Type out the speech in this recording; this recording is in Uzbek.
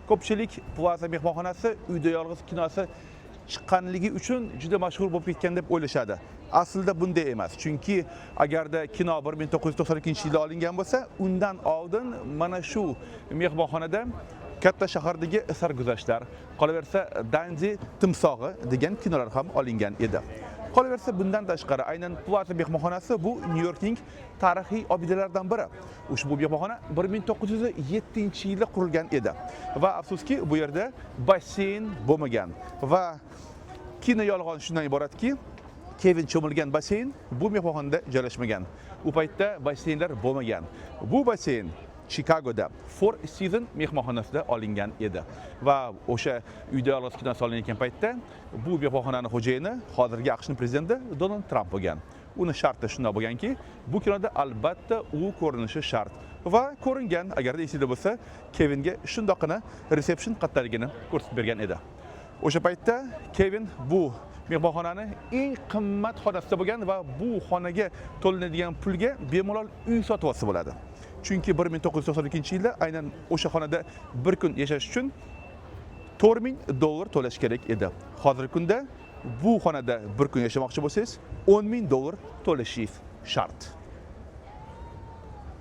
Ko'pchilik Plaza mehmonxonasi Uyda yolg'iz kinosi chiqqanligi uchun juda mashhur bo'lib ketgan deb o'ylashadi. Aslida bunday emas. Chunki agarda kino 1992-yilda olingan bo'lsa, undan oldin mana shu mehmonxonada Katta shahardagi sarguzashtlar, qolaversa, Dandi timsohi degan kinolar ham olingan edi. Qolaversa, bundan tashqari, aynan Plaza mehmonxonasi bu Nyu-Yorkning tarixiy obidalaridan biri. Ushbu mehmonxona 1907-yilda qurilgan edi va afsuski, bu yerda basseyn bo'lmagan va kino yolg'on shundan iboratki, Kevin cho'milgan basseyn bu mehmonxonada joylashmagan. U paytda basseynlar bo'lmagan. Bu basseyn Chikagoda Four Seasons mehmonxonasida olingan edi. Va o'sha Uyda yolg'iz kinosi olinayotgan paytda bu mehmonxonani xo'jayini hozirgi AQShning prezidenti Donald Tramp bo'lgan. Uni sharti shunday bo'lganki, bu kinoda albatta u ko'rinishi shart va ko'ringan. Agarda esingizda bo'lsa, Kevinga shundoqqina resepsiyon qattaligini ko'rsatib bergan edi. O'sha paytda Kevin bu mehmonxonani eng qimmat xonasida bo'lgan va bu xonaga to'lanadigan pulga bemalol uy sotib olsa bo'ladi. Chunki 1992-yilda aynan o'sha xonada bir kun yashash uchun 4000 dollar to'lash kerak edi. Hozirgi kunda bu xonada bir kun yashamoqchi bo'lsangiz, 10 ming dollar to'lashingiz shart.